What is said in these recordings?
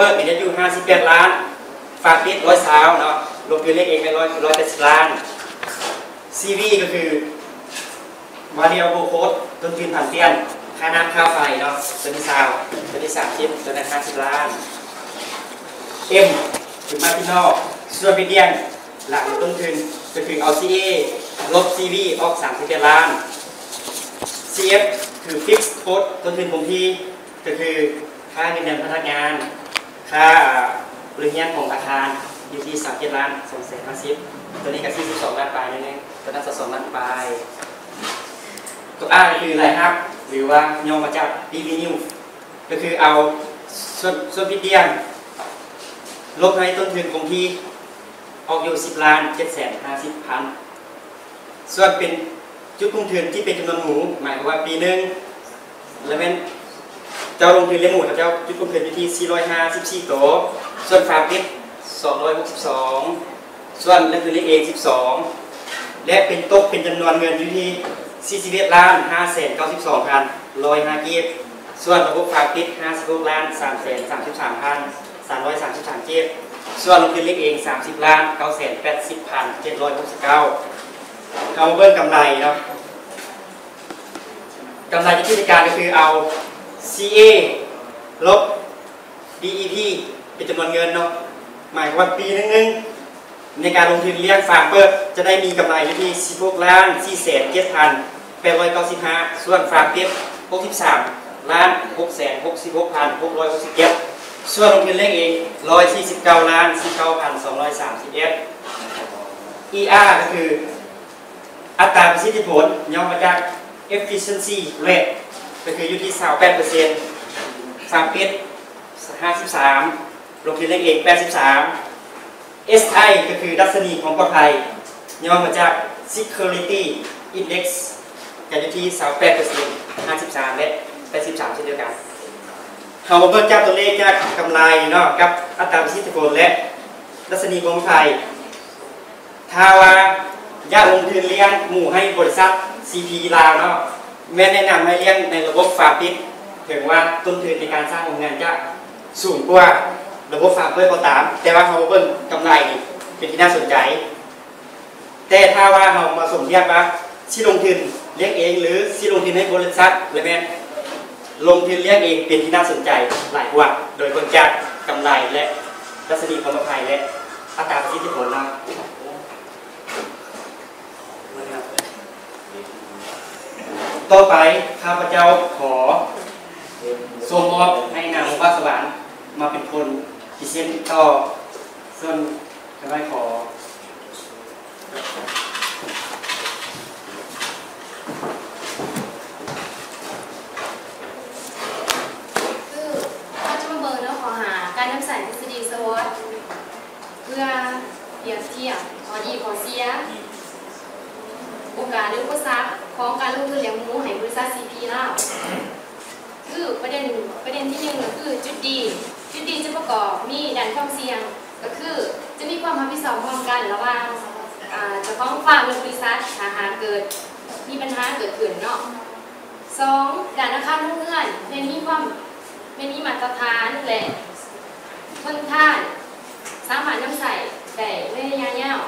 ເປີດນີ້ຈະຢູ່ຫ້າສິບແປດລ້ານ, ຝາກປິດຮ້ອຍຊາວເນາະ, ລົງທຶນລ້ຽງເອງແມ່ນຮ້ອຍ ຮ້ອຍແປດສິບລ້ານ. ຊີວີ ກໍຄື Variable Cost ຕົ້ນທຶນຜັນປ່ຽນ, ຄ່ານ້ຳຄ່າໄຟເນາະ, ຕົວນີ້ຊາວ, ຕົວນີ້ສາມສິບ, ຕົວນັ້ນຫ້າສິບລ້ານ. ເອັມ ຄື Marginal ສ່ວນຜິດດ່ຽງ ຫຼັງລົງທຶນ ກໍຄືເອົາ ຊີເອ ລົບ ຊີວີ ອອກສາມສິບເຈັດລ້ານ. ຊີເອັຟ ຄື Fixed Cost ຕົ້ນທຶນຄົງທີ່ ກໍຄືຄ່າເງິນເດືອນພະນັກງານ, ຄ່າບໍລິຫານຂອງອາຄານ ຢູ່ທີ່ສາມເຈັດລ້ານສອງແສນຫ້າສິບ, ຕົວນີ້ກໍສີ່ສິບສອງລ້ານປາຍໜ້ອຍໜຶ່ງ, ຕົວນັ້ນຊາວສອງລ້ານປາຍ. ຕົວ R ກໍຄືລາຍຮັບ ຫຼືວ່າຫຍໍ້ມາຈາກ Revenue ກໍຄືເອົາສ່ວນ ສ່ວນຜິດດ່ຽງ ລົບໃຫ້ຕົ້ນທຶນຄົງທີ່ ອອກຢູ່ສິບລ້ານເຈັດແສນຫ້າສິບພັນ. ສ່ວນເປັນຈຸດຄົງທຶນທີ່ເປັນຈຳນວນໝູ, ໝາຍຄວາມວ່າປີໜຶ່ງ ລະແມ່ນເຈົ້າລົງທຶນລ້ຽງໝູ ເຈົ້າຈຸດຄົງທຶນຢູ່ທີ່ສີ່ຮ້ອຍຫ້າສິບສີ່ໂຕ, ສ່ວນຟາມປິດສອງຮ້ອຍຫົກສິບສອງ, ສ່ວນລົງທຶນລ້ຽງເອງສິບສອງ ແລະ ເປັນຕົກເປັນຈຳນວນເງິນຢູ່ທີ່ສີ່ສິບເອັດລ້ານຫ້າແສນເກົ້າສິບສອງພັນຮ້ອຍຫ້າກີບ, ສ່ວນລະບົບຟາມປິດຫ້າສິບຫົກລ້ານສາມແສນສາມສິບສາມພັນສາມຮ້ອຍສາມສິບສາມກີບ, ສ່ວນລົງທຶນລ້ຽງເອງສາມສິບລ້ານເກົ້າແສນແປດສິບພັນເຈັດຮ້ອຍຫົກສິບເກົ້າ. ເຮົາມາເບິ່ງກຳໄລເນາະ. ກຳໄລຈາກກິດຈະການກໍຄືເອົາ ຊີເອ ລົບ ດີອີພີ ເປັນຈຳນວນເງິນເນາະ, ໝາຍຄວາມວ່າປີໜຶ່ງໆ ໃນການລົງທຶນລ້ຽງຟາມເປີດ ຈະໄດ້ມີກຳໄລຢູ່ທີ່ສິບຫົກລ້ານສີ່ແສນເຈັດພັນແປດຮ້ອຍເກົ້າສິບຫ້າ, ສ່ວນຟາມປິດຫົກສິບສາມລ້ານຫົກແສນຫົກສິບຫົກພັນຫົກຮ້ອຍຫົກສິບເຈັດ, ສ່ວນລົງທຶນລ້ຽງເອງຮ້ອຍສີ່ສິບເກົ້າລ້ານສິບເກົ້າພັນສອງຮ້ອຍສາມສິບເອັດ. ອີອາ ກໍຄື ອັດຕາປະສິດທິຜົນ ຫຍໍ້ມາຈາກ Efficiency Rate ກໍຄືຢູ່ທີ່ຊາວແປດເປີເຊັນ, ຟາມປິດຫ້າສິບສາມ, ລົງທຶນລ້ຽງເອງແປດສິບສາມ. ເອສໄອ ກໍຄືດັດຊະນີຄວາມປອດໄພ ຫຍໍ້ມາຈາກ Security Index ກໍຢູ່ທີ່ຊາວແປດເປີເຊັນ, ຫ້າສິບສາມ ແລະ ແປດສິບສາມ ເຊັ່ນດຽວກັນ. ເຮົາມາເບິ່ງຈາກຕົວເລກຈາກກຳໄລເນາະ ກັບອັດຕາປະສິດທິຜົນ ແລະ ດັດຊະນີຄວາມປອດໄພ. ຖ້າວ່າຢາກລົງທຶນລ້ຽງໝູໃຫ້ບໍລິສັດ ຊີພີ ລາວເນາະ, ແມ່ນແນະນຳໃຫ້ລ້ຽງໃນລະບົບຟາມປິດ, ເຖິງວ່າຕົ້ນທຶນໃນການສ້າງໂຮງງານຈະສູງກວ່າລະບົບຟາມເປີດກໍຕາມ, ແຕ່ວ່າເຮົາມາເບິ່ງກຳໄລນີ້ເປັນທີ່ໜ້າສົນໃຈ. ແຕ່ຖ້າວ່າເຮົາມາສົມທຽບວ່າຊິລົງທຶນລ້ຽງເອງ ຫຼື ຊິລົງທຶນໃຫ້ບໍລິສັດ, ລະແມ່ນລົງທຶນລ້ຽງເອງເປັນທີ່ໜ້າສົນໃຈຫຼາຍກວ່າ, ໂດຍເບິ່ງຈາກກຳໄລ ແລະ ດັດຊະນີຄວາມປອດໄພ ແລະ ອັດຕາປະສິດທິຜົນເນາະ. ຕໍ່ໄປ ຂ້າພະເຈົ້າຂໍສົ່ງມອບໃຫ້ນາງວົງວາດສະຫວັນ ມາເປັນຄົນພຣີເຊັນຕໍ່. ສ່ວນຂ້ານ້ອຍຂໍ ຄືເຮົາຈະມາເບິ່ງເນາະ ຂໍ້ຫ້າ ການນຳໃຊ້ທິດສະດີ SWOT ເພື່ອປຽບທຽບຂໍ້ດີຂໍ້ເສຍ, ໂອກາດ ຫຼື ອຸປະສັກຂອງການລົງທຶນລ້ຽງໝູໃຫ້ບໍລິສັດ ຊີພີ ລາວ. ຄືປະເດັນ ປະເດັນທີໜຶ່ງ ກໍຄືຈຸດດີ. ຈຸດດີຈະປະກອບມີດ້ານຄວາມສ່ຽງ ກໍຄືຈະມີຄວາມຮັບຜິດຊອບຮ່ວມກັນລະຫວ່າງ ອາ ເຈົ້າຂອງຟາມ ແລະ ບໍລິສັດ ຖ້າຫາກເກີດມີບັນຫາເກີດຂຶ້ນເນາະ. ສອງ ດ້ານອາຄານໂຮງເຮືອນແມ່ນມີຄວາມ ແມ່ນມີມາດຕະຖານ ແລະ ທົນທານ, ສາມາດນຳໃຊ້ໄດ້ໃນໄລຍະຍາວ.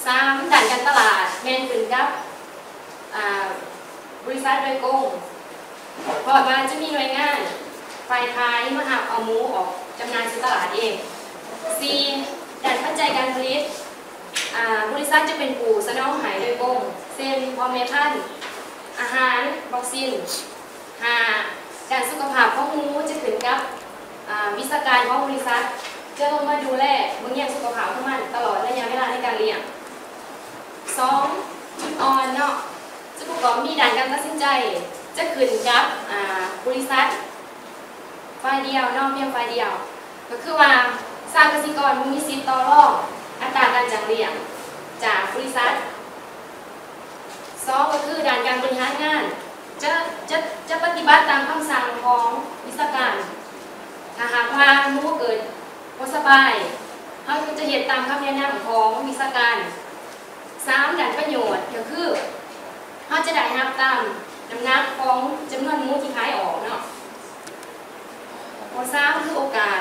ສາມ ດ້ານການຕະຫຼາດແມ່ນຂຶ້ນກັບ ອາ ບໍລິສັດໂດຍກົງ ເພາະວ່າຈະມີໜ່ວຍງານຝ່າຍຂາຍມາຮັບເອົາໝູອອກຈຳໜ່າຍສູ່ຕະຫຼາດເອງ. ສີ່ ດ້ານປັດໄຈການຜະລິດ ອາ ບໍລິສັດຈະເປັນຜູ້ສະໜອງໃຫ້ໂດຍກົງ ເຊັ່ນ ພໍ່ແມ່ພັນ, ອາຫານ, ວັກຊີນ. ຫ້າ ດ້ານສຸຂະພາບຂອງໝູຈະຂຶ້ນກັບ ອາ ວິຊາການຂອງບໍລິສັດ ຈະລົງມາດູແລເບິ່ງແຍງສຸຂະພາບຂອງມັນຕະຫຼອດໄລຍະເວລາໃນການລ້ຽງ. ສອງ ຈຸດອ່ອນເນາະ ຈະປະກອບມີດ້ານການຕັດສິນໃຈ ຈະຂຶ້ນກັບ ອາ ບໍລິສັດ ຝ່າຍດຽວເນາະ ພຽງຝ່າຍດຽວ ກໍຄືວ່າຊາວກະສິກອນບໍ່ມີສິດຕໍ່ລອງອັດຕາການຈ້າງລ້ຽງຈາກບໍລິສັດ. ສອງ ກໍຄືດ້ານການບໍລິຫານງານ ຈະ ຈະ ຈະປະຕິບັດຕາມຄຳສັ່ງຂອງວິຊາການ. ຖ້າຫາກວ່າໝູເກີດບໍ່ສະບາຍ ເຮົາກໍຈະເຮັດຕາມຄຳແນະນຳຂອງວິຊາການ. ສາມ ດ້ານປະໂຫຍດ ກໍຄືເຮົາຈະໄດ້ຮັບຕາມນ້ຳໜັກຂອງຈຳນວນໝູທີ່ຂາຍອອກເນາະ. ຂໍ້ສາມຄືໂອກາດ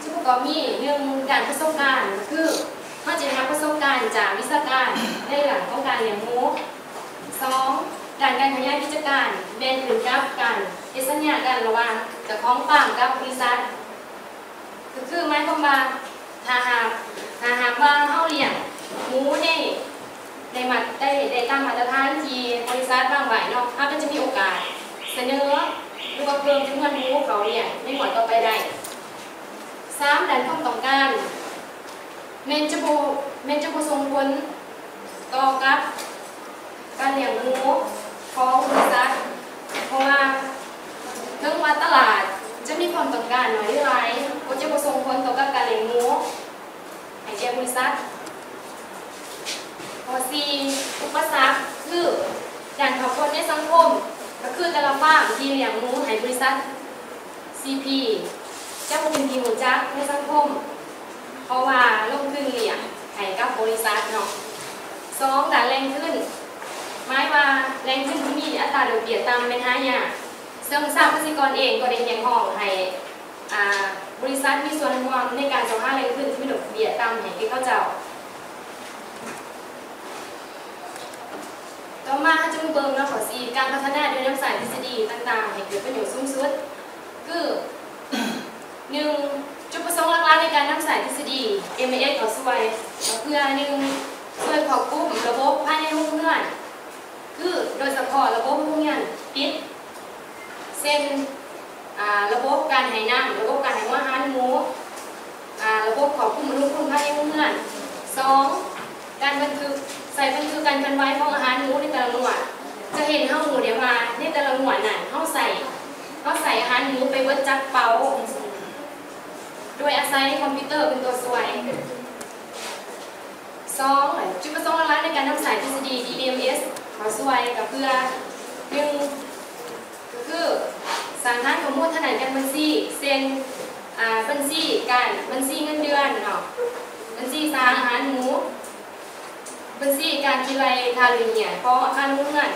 ຈະປະກອບມີ ໜຶ່ງ ດ້ານປະສົບການ ຄືເຮົາຈະໄດ້ຮັບປະສົບການຈາກວິຊາການໃນເລື່ອງຂອງການລ້ຽງໝູ. ສອງ ດ້ານການຂະຫຍາຍກິດຈະການ ແມ່ນຂຶ້ນກັບການເຮັດສັນຍາກັນລະຫວ່າງເຈົ້າຂອງຟາມກັບບໍລິສັດ ກໍຄືໝາຍຄວາມວ່າ ຖ້າຫາກ ຖ້າຫາກວ່າເຮົາລ້ຽງໝູໃນ ໃນມາດ ໄດ້ ໄດ້ຕາມມາດຕະຖານທີ່ບໍລິສັດວາງໄວ້ເນາະ ເຮົາກໍຈະມີໂອກາດສະເໜີ ຫຼືວ່າເພີ່ມຈຳນວນໝູເຂົ້າລ້ຽງໃນງວດຕໍ່ໄປໄດ້. ສາມ ດ້ານຄວາມຕ້ອງການ ແມ່ນຈະບໍ່ ແມ່ນຈະບໍ່ສົ່ງຜົນຕໍ່ກັບການລ້ຽງໝູຂອງບໍລິສັດ ເພາະວ່າເຖິງວ່າຕະຫຼາດຈະມີຄວາມຕ້ອງການໜ້ອຍຫຼືຫຼາຍ ກໍຈະບໍ່ສົ່ງຜົນຕໍ່ກັບການລ້ຽງໝູໃຫ້ແກ່ບໍລິສັດ. ຂໍ້ສີ່ ອຸປະສັກ ຄືດ້ານຄວາມພົ້ນໃນສັງຄົມ ກໍຄືແຕ່ລະຟາມທີ່ລ້ຽງໝູໃຫ້ບໍລິສັດ ຊີພີ ຈະບໍ່ເປັນທີ່ຮູ້ຈັກໃນສັງຄົມ ເພາະວ່າລົງທຶນລ້ຽງໃຫ້ກັບບໍລິສັດເນາະ. ສອງ ດ້ານແຫຼ່ງທຶນ ໝາຍວ່າແຫຼ່ງທຶນທີ່ມີອັດຕາດອກເບ້ຍຕ່ຳແມ່ນຫາຍາກ ເຊິ່ງຊາວກະສິກອນເອງກໍໄດ້ຮຽກຮ້ອງໃຫ້ ອາ ບໍລິສັດມີສ່ວນຮ່ວມໃນການຊອກຫາແຫຼ່ງທຶນທີ່ມີດອກເບ້ຍຕ່ຳໃຫ້ແກ່ເຂົາເຈົ້າ. ຕໍ່ມາເຮົາຈະມາເບິ່ງເນາະ ຂໍ້ສີ່ ການພັດທະນາໂດຍນຳໃຊ້ທິດສະດີຕ່າງໆໃຫ້ເກີດປະໂຫຍດສູງສຸດ ຄື ໜຶ່ງ ຈຸດປະສົງຫຼັກໆໃນການນຳໃຊ້ທິດສະດີ ເອັມເອສ ເຂົ້າຊ່ວຍ ກໍເພື່ອ ໜຶ່ງ ຊ່ວຍຄວບຄຸມລະບົບພາຍໃນໂຮງເຮືອນ ຄືໂດຍສະເພາະລະບົບໂຮງຮຽນປິດ ເຊັ່ນ ອາ ລະບົບການໃຫ້ນ້ຳ, ລະບົບການໃຫ້ຫົວອາຫານໝູ, ອາ ລະບົບຄວບຄຸມອຸນຫະພູມພາຍໃນໂຮງເຮືອນ. ສອງ ການບັນທຶກ, ໃສ່ບັນທຶກການເຄື່ອນໄຫວຂອງອາຫານໝູໃນແຕ່ລະງວດ ຈະເຮັດໃຫ້ເຮົາຮູ້ໄດ້ວ່າໃນແຕ່ລະງວດນັ້ນ ເຮົາໃສ່, ເຮົາໃສ່ອາຫານໝູໄປເບິດຈັກເປົາ ໂດຍອາໄສຄອມພິວເຕີເປັນຕົວຊ່ວຍ. ສອງ ຈຸດປະສົງຫຼັກໆໃນການນຳໃຊ້ທິດສະດີ ດີ ດີ ເອັມ ເອສ ເຂົ້າຊ່ວຍ ກໍເພື່ອ ໜຶ່ງ ກໍຄືສ້າງຖານຂໍ້ມູນທາງດ້ານການບັນຊີ ເຊັ່ນ ອາ ບັນຊີການ ບັນຊີເງິນເດືອນເນາະ, ບັນຊີສາອາຫານໝູ, ບັນຊີການຄິດໄລ່ຄ່າເລື່ອຍເຫື່ອຂອງອາຄານໂຮງເຮືອນ.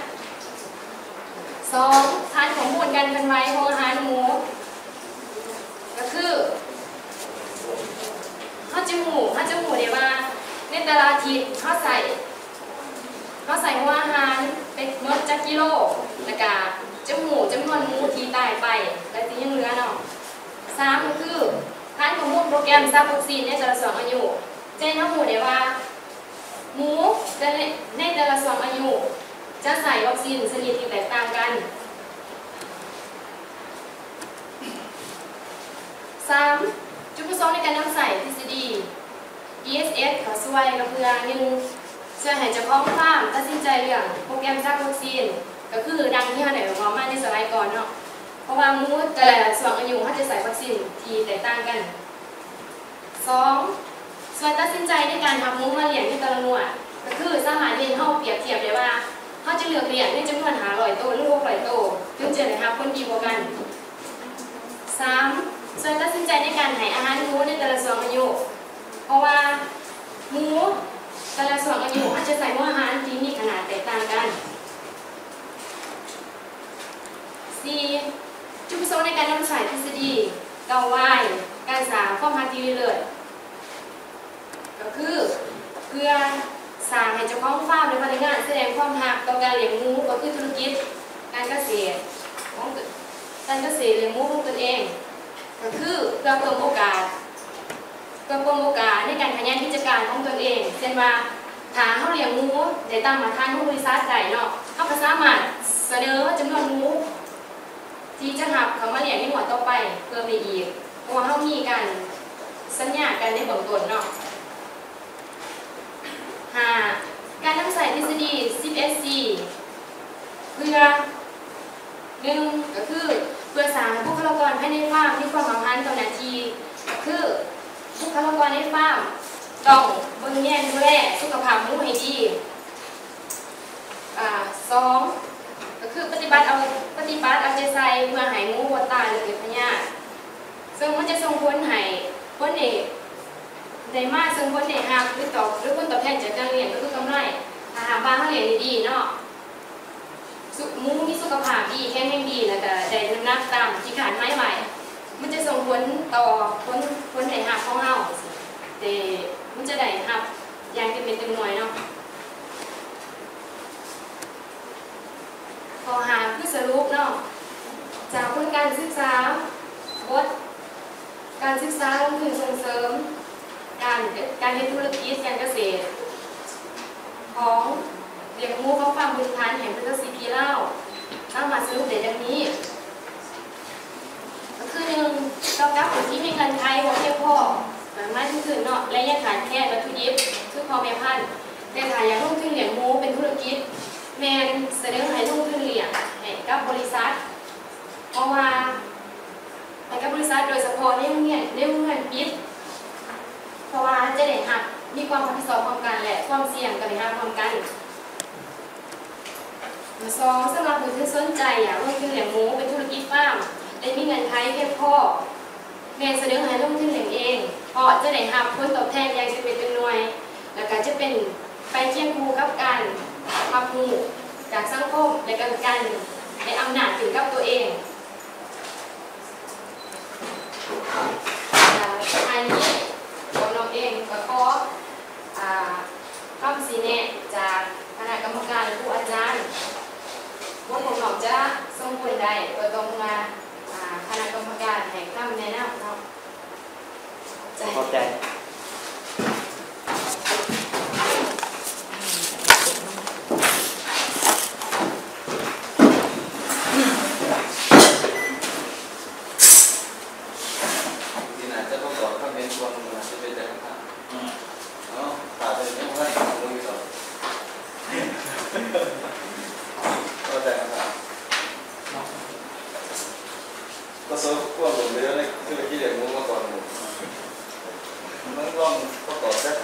ສອງ ຖານຂໍ້ມູນການເຄື່ອນໄຫວຂອງອາຫານໝູ ກໍຄື ເຮົາຈະຮູ້, ເຮົາຈະຮູ້ໄດ້ວ່າໃນແຕ່ລະອາທິດເຮົາໃສ່, ເຮົາໃສ່ຫົວອາຫານໄປໝົດຈັກກິໂລ ແລ້ວກະຈະຮູ້ຈຳນວນໝູທີ່ຕາຍໄປ ແລະ ທີ່ຍັງເຫຼືອເນາະ. ສາມ ກໍຄື ຖານຂໍ້ມູນໂປຣແກຣມສັບວັກຊີນໃນແຕ່ລະຊ່ວງອາຍຸ ຈະເຮັດໃຫ້ເຮົາຮູ້ໄດ້ວ່າ ໝູແຕ່ລະ ໃນແຕ່ລະຊ່ວງອາຍຸ ຈະໃຊ້ວັກຊີນຊະນິດທີ່ແຕກຕ່າງກັນ. ສາມ ຈຸດປະສົງໃນການນຳໃຊ້ທິດສະດີ ດີ ເອສ ເອສ ເຂົ້າຊ່ວຍ ກໍເພື່ອ ໜຶ່ງ ຊ່ວຍໃຫ້ເຈົ້າຂອງຟາມຕັດສິນໃຈເລື່ອງໂປຣແກຣມສັບວັກຊີນ ກໍຄືດັ່ງທີ່ເຮົາໄດ້ເວົ້າມາໃນສະໄລກ່ອນເນາະ ເພາະວ່າໝູແຕ່ລະຊ່ວງອາຍຸ ເຮົາຈະໃຊ້ວັກຊີນທີ່ແຕກຕ່າງກັນ. ສອງ ຊ່ວຍຕັດສິນໃຈໃນການຮັບໝູມາລ້ຽງໃນແຕ່ລະງວດ ກໍຄືສາມາດເຮັດໃຫ້ເຮົາປຽບທຽບໄດ້ວ່າ ເຮົາຈະເລືອກລ້ຽງໃນຈຳນວນຫ້າຮ້ອຍໂຕ ຫຼື ຫົກຮ້ອຍໂຕ ຈຶ່ງຈະໄດ້ຮັບຜົນດີກວ່າກັນ. ສາມ ຊ່ວຍຕັດສິນໃຈໃນການໃຫ້ອາຫານໝູໃນແຕ່ລະຊ່ວງອາຍຸ ເພາະວ່າໝູແຕ່ລະຊ່ວງອາຍຸ ເຮົາຈະໃຊ້ຫົວອາຫານທີ່ມີຂະໜາດແຕກຕ່າງກັນ. ສີ່ ຈຸດປະສົງໃນການນຳໃຊ້ທິດສະດີ ເກົ້າວາຍ ການສ້າງຄວາມຮັກທີ່ລີເລີດ ກໍຄືເພື່ອສ້າງໃຫ້ເຈົ້າຂອງຟາມ ແລະ ພະນັກງານສະແດງຄວາມຮັກຕໍ່ການລ້ຽງໝູ ກໍຄືທຸລະກິດການກະເສດຂອງຕົນ, ການກະເສດລ້ຽງໝູຂອງຕົນເອງ ກໍຄືເພື່ອເພີ່ມໂອກາດ ເພື່ອເພີ່ມໂອກາດໃນການຂະຫຍາຍກິດຈະການຂອງຕົນເອງ ເຊັ່ນວ່າ ຖ້າເຮົາລ້ຽງໝູໄດ້ຕາມມາດຕະຖານຂອງບໍລິສັດໄດ້ເນາະ ເຮົາກໍສາມາດສະເໜີຈຳນວນໝູທີ່ຈະຮັບເຂົ້າມາລ້ຽງໃນງວດຕໍ່ໄປເພີ່ມໄດ້ອີກ ເພາະວ່າເຮົາມີການສັນຍາກັນໃນເບື້ອງຕົ້ນເນາະ. ຫ້າ ການນຳໃຊ້ທິດສະດີ ສິບເອັດຊີ ເພື່ອ ໜຶ່ງ ກໍຄືເພື່ອສ້າງໃຫ້ບຸກຄະລາກອນພາຍໃນຟາມມີຄວາມຫ້າວຫັນຕໍ່ໜ້າທີ່ ກໍຄືບຸກຄະລາກອນໃນຟາມຕ້ອງເບິ່ງແຍງດູແລສຸຂະພາບໝູໃຫ້ດີ. ອາ ສອງ ກໍຄືປະຕິບັດເອົາ, ປະຕິບັດເອົາໃຈໃສ່ເພື່ອໃຫ້ໝູບໍ່ຕາຍ ຫຼື ເກີດພະຍາດ ເຊິ່ງມັນຈະສົ່ງຜົນໃຫ້ຜົນໄດ້, ໄດ້ມາເຊິ່ງຜົນໄດ້ຮັບ ຫຼື ຕອບ, ຫຼື ຜົນຕອບແທນຈາກການລ້ຽງ ກໍຄືກຳໄລ ຖ້າຫາກວ່າເຮົາລ້ຽງໄດ້ດີເນາະ. ສຸ, ໝູມີສຸຂະພາບດີ, ແຂງແຮງດີ ແລ້ວກໍໄດ້ນ້ຳໜັກຕາມທີ່ຄາດໝາຍໄວ້. ມັນຈະສົ່ງຜົນຕໍ່ຜົນ ຜົນໄດ້ຮັບຂອງເຮົາ ແຕ່ມັນຈະໄດ້ຮັບຢ່າງເຕັມເມັດເຕັມໜ່ວຍເນາະ. ຂໍ້ຫ້າ ຄືສະຫຼຸບເນາະ ຈາກຜົນການສຶກສາ ບົດການສຶກສາລົງທຶນສົ່ງເສີມ ການ ການເຮັດທຸລະກິດການກະເສດ ຂອງລ້ຽງໝູຂອງຟາມບໍລິຫານແຫ່ງບໍລິສັດ ຊີພີ ລາວ ສາມາດສະຫຼຸບໄດ້ດັ່ງນີ້ ກໍຄື ໜຶ່ງ ຕໍ່ກັບຜູ້ທີ່ມີເງື່ອນໄຂບໍ່ພຽງພໍ ໝາຍເຖິງທຶນເນາະ ແລະ ຍັງຂາດແຄນວັດຖຸດິບ ຄືພໍ່ແມ່ພັນ ແຕ່ຖ້າຢາກລົງທຶນລ້ຽງໝູເປັນທຸລະກິດ ແມ່ນສະເໜີໃຫ້ລົງທຶນລ້ຽງໃຫ້ກັບບໍລິສັດ ເພາະວ່າ ໃຫ້ກັບບໍລິສັດ ໂດຍສະເພາະໃນໂຮງຮຽນ ໃນໂຮງຮຽນປິດ ເພາະວ່າຈະໄດ້ຮັບ ມີຄວາມຮັບຜິດຊອບຮ່ວມກັນ ແລະ ຄວາມສ່ຽງກໍໄດ້ຮັບຮ່ວມກັນ. ສອງ ສຳລັບຜູ້ທີ່ສົນໃຈຢາກລົງທຶນລ້ຽງໝູເປັນທຸລະກິດຟາມ ແລະ ມີເງື່ອນໄຂພຽງພໍ ແມ່ນສະເໜີໃຫ້ລົງທຶນລ້ຽງເອງ ເພາະຈະໄດ້ຮັບຜົນຕອບແທນຢ່າງເຕັມເມັດເຕັມໜ່ວຍ ແລ້ວກໍຈະເປັນໄປຄຽງຄູ່ກັບການຮັບຮູ້ຈາກສັງຄົມ ແລະ ກໍການໄດ້ອຳນາດຂຶ້ນກັບຕົວເອງ. ອ່າ ທ້າຍນີ້ ພວກນ້ອງເອງກໍຂໍ ອ່າ ຄຳຊີ້ແນະຈາກຄະນະກຳມະການ ແລະ ຄູອາຈານ ພວກນ້ອງຈະສົ່ງຜົນໄດ້ ກໍຕ້ອງມາ ອ່າ ຄະນະກຳມະການໃຫ້ຄຳແນະນຳເນາະ. ຂອບໃຈ. ທີ່ໜ້າຈະປະກອບຄຳເຫັນສ່ວນໜຶ່ງ ອາດຈະເປັນແຕ່ຄຳຖາມ. ເອົາ ຖ້າເປັນຫຍັງບໍ່ໄດ້ ບໍ່ມີດອກ. ເຂົ້າໃຈຄຳຖາມ. ປະສົບຄວາມລົ້ມເຫຼືວໃນທຸລະກິດລ້ຽງໝູມາກ່ອນໝູ່. ມັນລອງປະກອບຈັກ